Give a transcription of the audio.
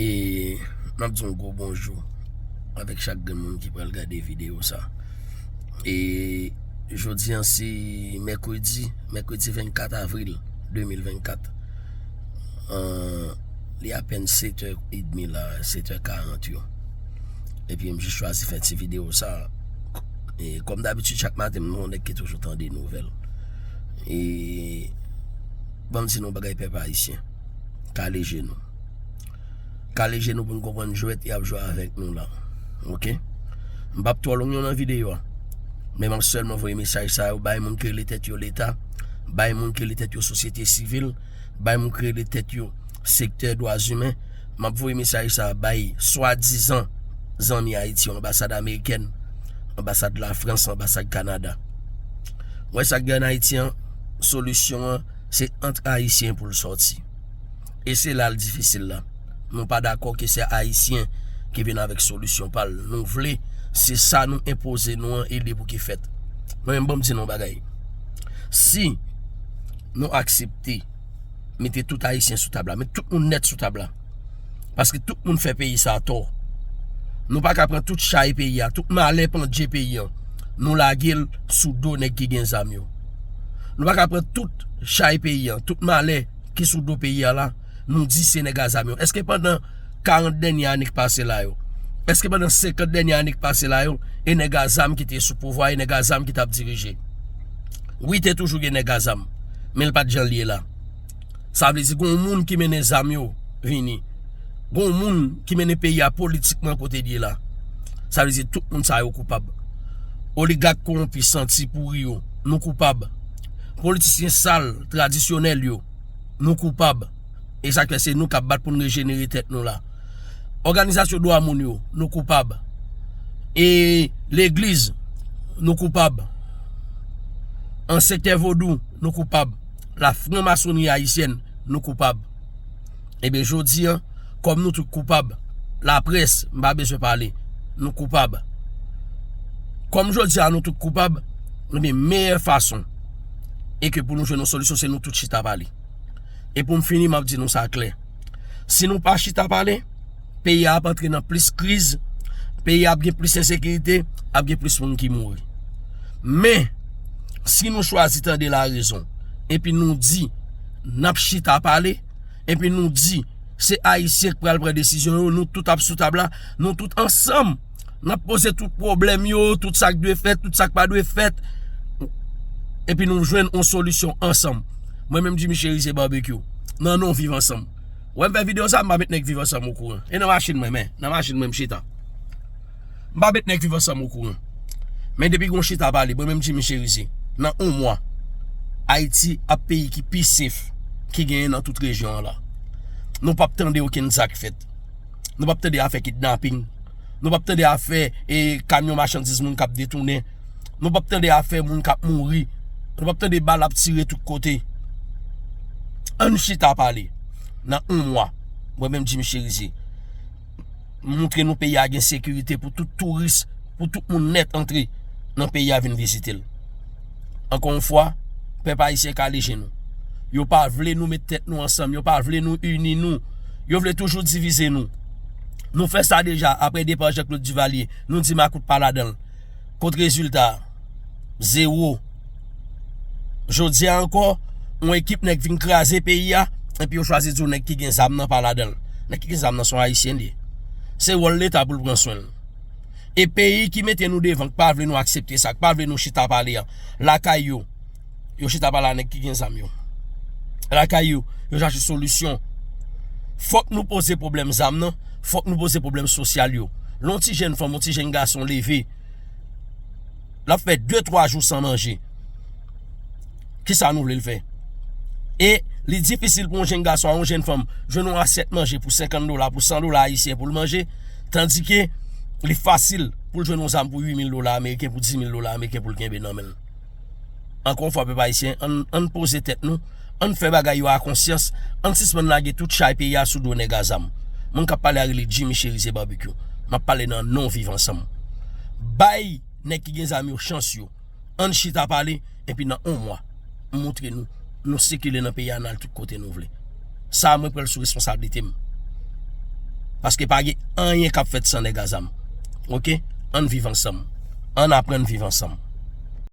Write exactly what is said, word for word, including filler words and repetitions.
E m ap di yon gwo bonjou avèk chak grenn moun ki pral gade videyo sa. E jodi an se mèkredi, mèkredi vennkat avril de mil vennkat. An, li apèn sèt è edmi la, sèt è karant yo. Epi m jis chwazi fè ti videyo sa. E kòm dabitid, chak maten, m yon nèg ki toujou tande nouvèl. E ban m di nou bagay, pèp ayisyen. Kale je nou. Kale je nou pou n konprann jwèt y ap jwe avèk nou la. Oke? M p ap twò long nan videyo a. Men m ap sèlman voye mesaj sa yo bay moun ki rele tèt yo Leta, bay moun ki rele tèt yo sosyete sivil, bay moun ki rele tèt yo sektè dwa imen. M ap voye mesaj sa bay swadizan zanmi Ayiti yo, anbasad amerikèn, anbasad Lafrans, anbasad Kanada. Ou wè sa k gen ann Ayiti an, solisyon an, se ant Ayisyen pou l sòti. E se la l difisil la. Nou pa dakò ke se Ayisyen ki vin avèk solisyon pa l. Nou vle, se sa nou enpoze nou an, e li pou ki fèt. Mwen menm, ban m di nou yon bagay. Si nou aksepte mete tout Ayisyen sou tab la, met tout moun nèt sou tab la, paske tout moun fè peyi sa tò. Nou pa ka pran tout chay peyi a, tout malè pandje peyi an, nou lage l sou do nèg ki gen zam yo. Nou pa ka pran tout chay peyi an, tout malè ki sou do peyi a la, nou di se nèg a zam yo. Èske pandan karant dènye ane k pase la yo, èske pandan senkant dènye ane k pase la yo, e nèg a zam ki te sou pouvwa, e nèg a zam ki t ap dirije? Wi, te toujou gen nèg a zam, men l pa t jan l ye la. Sa vle di, gon moun ki mennen zam yo vini. Gon moun ki mennen peyi a politikman kote l ye la. Sa vle di, tout moun sa yo koupab. Oligak kowonpi, santi pouri yo, nou koupab. Politisyen sal, tradisyonèl yo, nou koupab. E sa k fè se nou k ap bat pou n rejenere tèt nou la. Òganizasyon dwa moun yo, nou koupab. E legliz, nou koupab. An sektè vodou, nou koupab. La franmasonri ayisyèn, nou koupab. Ebyen, jodi an, kòm nou tout koupab, laprès, m pa bezwen pale, nou koupab. Kòm jodi a nou tout koupab, ebyen, meyè fason e ke pou nou jwenn yon solisyon, se nou tout chita pale. E pou m fini, m ap di nou sa klè. Si nou pa chita pale, peyi a ap antre nan plis kriz, peyi a ap gen plis ensekirite, ap gen plis moun ki mouri. Men, si nou chwazi tande larezon, epi nou di, n ap chita pale, epi nou di, se Ayisyen k pral pran desizyon yo, nou tout ap sou tab la, nou tout ansanm, n ap poze tout pwoblèm yo, tout sa k dwe fèt, tout sa k pa dwe fèt, epi nou jwenn yon solisyon ansanm. Mwen menm, Jimmy Cherizier Barbecue, nan non Viv Ansanm. Wè m fè videyo sa, m pa met nèg Viv Ansanm okouran. E nan machin mwen, men, nan machin mwen m chita. M pa met nèg Viv Ansanm okouran. Men depi gon chita pale, mwen menm Jimmy Cherizier, nan yon mwa, Ayiti ap peyi ki pi sef ki genyen nan tout rejyon an la. Nou p ap tande okenn zak fèt. Nou p ap tande afè kidnaping. Nou p ap tande afè, e, kamyon machandiz moun k ap detounen. Nou p ap tande afè moun k ap mouri. Nou p ap tande bal ap tire tout kote. Ann chita pale. Nan yon mwa, mwen menm Jimmy Cherizier, m montre nou peyi a gen sekirite pou tout touris, pou tout moun nèt antre nan peyi a vin vizite l. Ankò yon fwa, pèp ayisyen kale je nou. Yo pa vle nou met tèt nou ansanm, yo pa vle nou ini nou. Yo vle toujou divize nou. Nou fè sa deja apre depa Jean Claude Duvalier. Nou di makout pa ladan l. Kot rezilta a? Zewo. Jodi a ankò, yon ekip nèg vin kraze peyi a, epi yo chwazi di w nèg ki gen zam nan pa ladan l. Nèg ki gen zam nan se yon Ayisyen li ye. Se wòl Leta pou l pran swen l. E peyi ki mete nou devan, k pa vle nou aksepte sa, k pa vle nou chita pale a, lakay yo, yo chita pale a nèg ki gen zam yo. Lakay yo, yo chache solisyon. Fòk nou poze pwoblèm zam nan, fòk nou poze pwoblèm sosyal yo. Lè yon ti jèn fanm, yon ti jèn gason leve, l ap fè de, twa jou san manje. Kisa nou vle l fè? E li difisil pou yon jèn gason ak yon jèn fanm jwenn yon asyèt manje pou senkant dola, pou san dola ayisyen pou l manje, tandike li fasil pou l jwenn yon zam pou uit mil dola ameriken, pou dis mil dola ameriken pou l kenbe nan men l. Ankò yon fwa, pèp ayisyen, ann, ann poze tèt nou, ann fè bagay yo a konsyans, ann sispann lage tout chay peyi a sou do nèg a zam. Moun k ap pale a rele Jimmy Cherizier Barbecue. M ap pale nan non Viv Ansanm. Bay nèg ki gen zam yo chans yo. Ann chita pale, epi nan yon mwa, m montre nou, nou sikile nan peyi a, n al tout kote nou vle. Sa a, mwen pran l sou responsablite m. Paske pa gen anyen k ap fèt san nèg a zam. Oke? Ann viv ansanm. Ann aprann viv ansanm.